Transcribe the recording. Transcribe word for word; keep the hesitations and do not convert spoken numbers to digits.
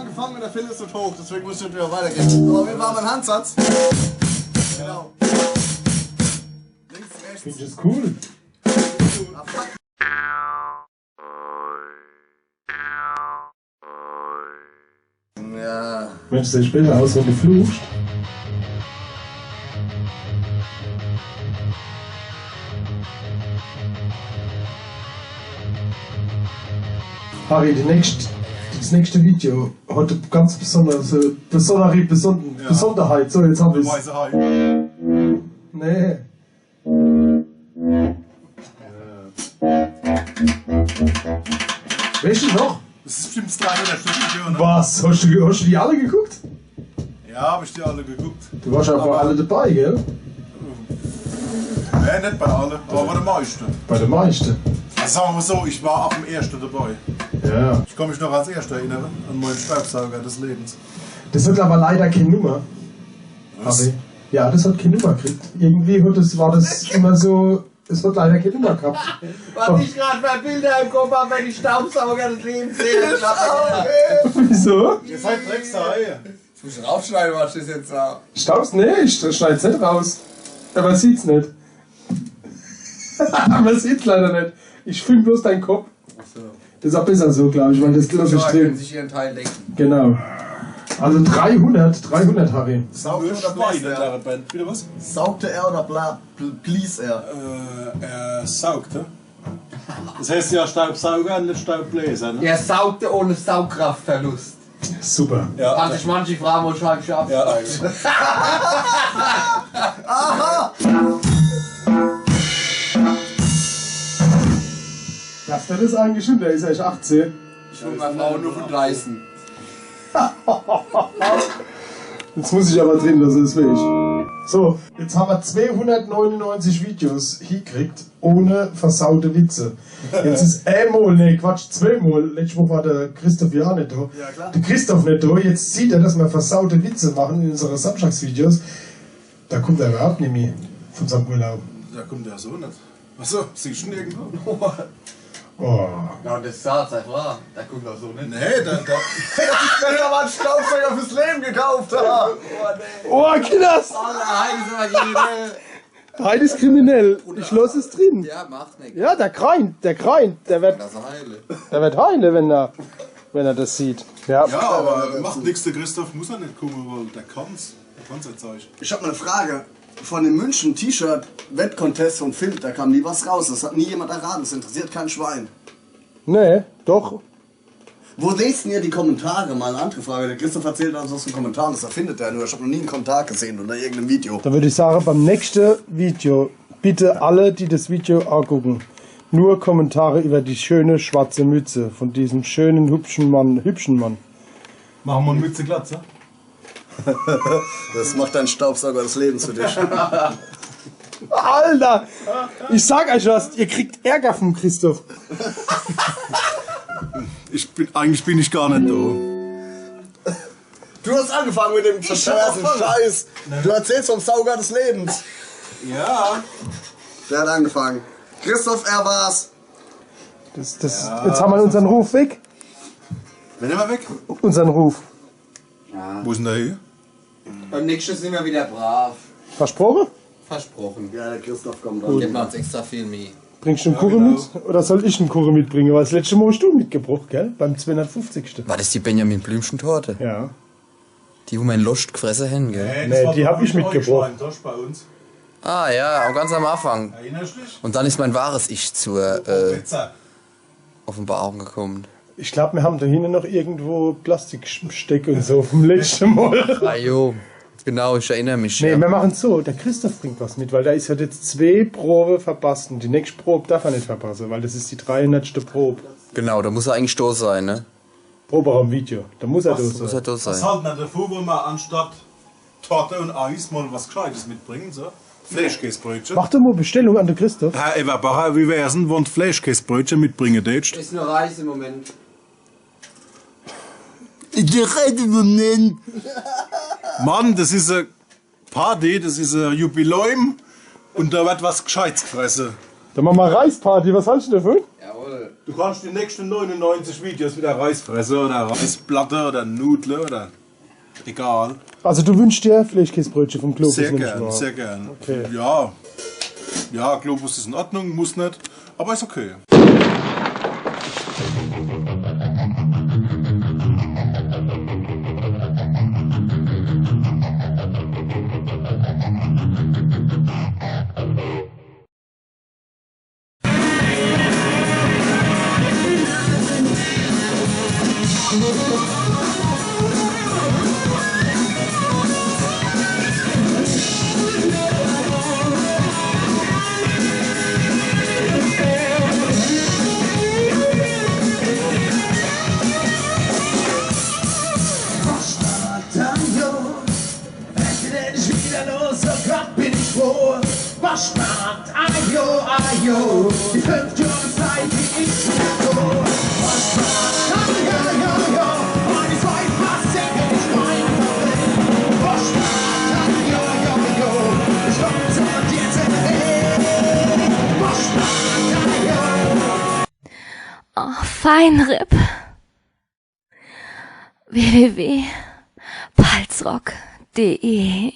Gefangen, der Phil ist tot hoch, deswegen muss ich wieder weitergehen. Aber wir waren beim Handsatz. Genau. Links, rechts. Find ich cool. Ja. Mensch, sieht später aus, wenn du fluchst. Harry, die nächst-, das nächste Video hat eine ganz besondere, besondere Beson-, ja, Besonderheit. So, jetzt hab ich's. Weiße Hai. Nee. Welche noch? Das ist bestimmt das dreihundert Stück Video, ne? Was? Hast du, hast du die alle geguckt? Ja, hab ich die alle geguckt. Du warst aber alle dabei, gell? Ja, nicht bei alle, aber bei den meisten. Bei den meisten. Also sagen wir mal so, ich war ab dem ersten dabei. Ja. Ich kann mich noch als Erster erinnern, an meinen Staubsauger des Lebens. Das hat aber leider keine Nummer. Was? Harry. Ja, das hat keine Nummer gekriegt. Irgendwie hat das, war das immer so, es hat leider keine Nummer gehabt. Was ich grad für Bilder im Kopf hab, wenn ich Staubsauger des Lebens sehe. Wieso? Ihr seid Drecksau. Jetzt musst du rausschneiden, was das jetzt war. Staubs-, nee, ich schneid's nicht raus. Aber man sieht's nicht. Man sieht's leider nicht. Ich film bloß deinen Kopf. Ach so. Das ist auch besser so, glaub ich, weil das lass ich drin. Sich ihren Teil denken. Genau. Also dreihundert, dreihundert, Harry. Saugte oder bläst er? Wieder was? Saugte er oder bla-, bl-, blies er? Äh, er saugte. Das heißt ja Staubsauger, nicht Staubbläser, ne? Er saugte ohne Saugkraftverlust. Super. Ja. Kann sich manche Frauen wohl schon abschreiben. Ja. Aha! Darf der das eigentlich schon? Der ist erst achtzehn. Ich hol meine Frau nur von dreißig. Jetzt muss ich aber drin, das ist fähig. So, jetzt haben wir zweihundertneunundneunzig Videos hingekriegt, ohne versaute Witze. Jetzt ist einmal, nee, Quatsch, zweimal. Letzte Woche war der Christoph ja auch nicht da. Ja, klar. Der Christoph nicht da. Jetzt sieht er, dass wir versaute Witze machen in unseren Samstagsvideos. Da kommt er überhaupt nicht mehr von seinem Urlaub. Da kommt er so nicht. Achso, siehst du ihn irgendwo? Oh. Ja, das sagt sei Frau. Da kommt er so nicht. Nee, da, da. Wenn er mal einen Staubsauger fürs Leben gekauft hat. Oh, nee. Oh, Kinders! Alter, Heidi, sag mal, Heidi ist kriminell. Ich lass es drin. Ja, macht nix. Ja, der greint, der greint. Der wird, das heile. Der wird heile, wenn er, wenn er das sieht. Ja. Ja, aber macht nix, der Christoph muss ja nicht kommen, weil der kann's. Der kann's ja zeigen. Ich hab mal eine Frage. Von dem München-T-Shirt-Wettcontest vom Philipp, da kam nie was raus. Das hat nie jemand erraten. Das interessiert kein Schwein. Nee, doch. Wo lest denn ihr die Kommentare? Mal eine andere Frage. Der Christoph erzählt uns aus den Kommentaren, das erfindet er nur. Ich hab noch nie einen Kommentar gesehen unter irgendeinem Video. Da würde ich sagen, beim nächsten Video bitte alle, die das Video angucken, nur Kommentare über die schöne schwarze Mütze von diesem schönen, hübschen Mann, hübschen Mann. Machen wir eine Mütze Glatze? Das macht dein Staubsauger des Lebens für dich. Alter! Ich sag euch was, ihr kriegt Ärger vom Christoph. Ich bin, eigentlich bin ich gar nicht da. Du hast angefangen mit dem perversen Scheiß. Du erzählst vom Sauger des Lebens. Ja. Der hat angefangen. Christoph, er war's. Das, das, ja, jetzt haben wir unseren Ruf weg. Wen haben wir weg? Unseren Ruf. Ja. Wo ist denn der hier? Beim nächsten sind wir wieder brav. Versprochen? Versprochen. Ja, der Christoph kommt dann. Gut. Gibt uns extra viel Mühe. Bringst du einen Kuchen mit? Ja, genau. Oder soll ich einen Kuchen mitbringen? Weil das letzte Mal hast du mitgebracht, gell? Beim zweihundertfünfzigsten. War das die Benjamin-Blümchen-Torte? Ja. Die, wo mein Loscht gefressen haben, gell? Nee, das war die hab ich mitgebracht. Bei uns. Ah ja, auch ganz am Anfang. Erinnerst du dich? Und dann ist mein wahres Ich zur, äh, Offenbarung gekommen. Ich glaub, wir haben da hinten noch irgendwo Plastikbesteck und so vom letzten Mal. Ah jo, genau, ich erinnere mich. Nee, ja, wir machen so, der Christoph bringt was mit, weil der ist halt jetzt zwei Probe verpasst und die nächste Probe darf er nicht verpassen, weil das ist die dreihundertste Probe. Genau, da muss er eigentlich da sein, ne? Proberaum-Video, da muss er da sein. Was muss er da sein? Was halten wir davon, wenn wir anstatt Torte und Eis mal was Gescheites mitbringen, so? Fleischkäsebrötchen. Mach doch mal Bestellung an den Christoph. Herr Everbacher, wie wär's denn, wenn Fleischkäsebrötchen mitbringen tätst? Ist nur Reis im Moment. Ist nur Reis im Moment. Mann, das ist eine Party, das ist ein Jubiläum und da wird was Gescheites gefressen. Dann machen wir Reisparty, was hältst du davon? Jawohl. Du kannst die nächsten neunundneunzig Videos wieder Reis fressen oder Reisplatte oder Nudle oder egal. Also du wünschst dir Fleischkäsebrötchen vom Globus, sehr gern, sehr gern. Okay. Ja. Ja, Globus ist in Ordnung, muss nicht, aber ist okay. Was macht Ajo, Ajo? Die fünf Johr Zeit, die ich verlor. Was macht Ajo, Ajo? Meine Zeit passt sehr gut, ich mein Problem. Was macht Ajo, Ajo? Ich komm zu dir zurück. Was macht Ajo? Oh, Feinripp. Www.palzrock.de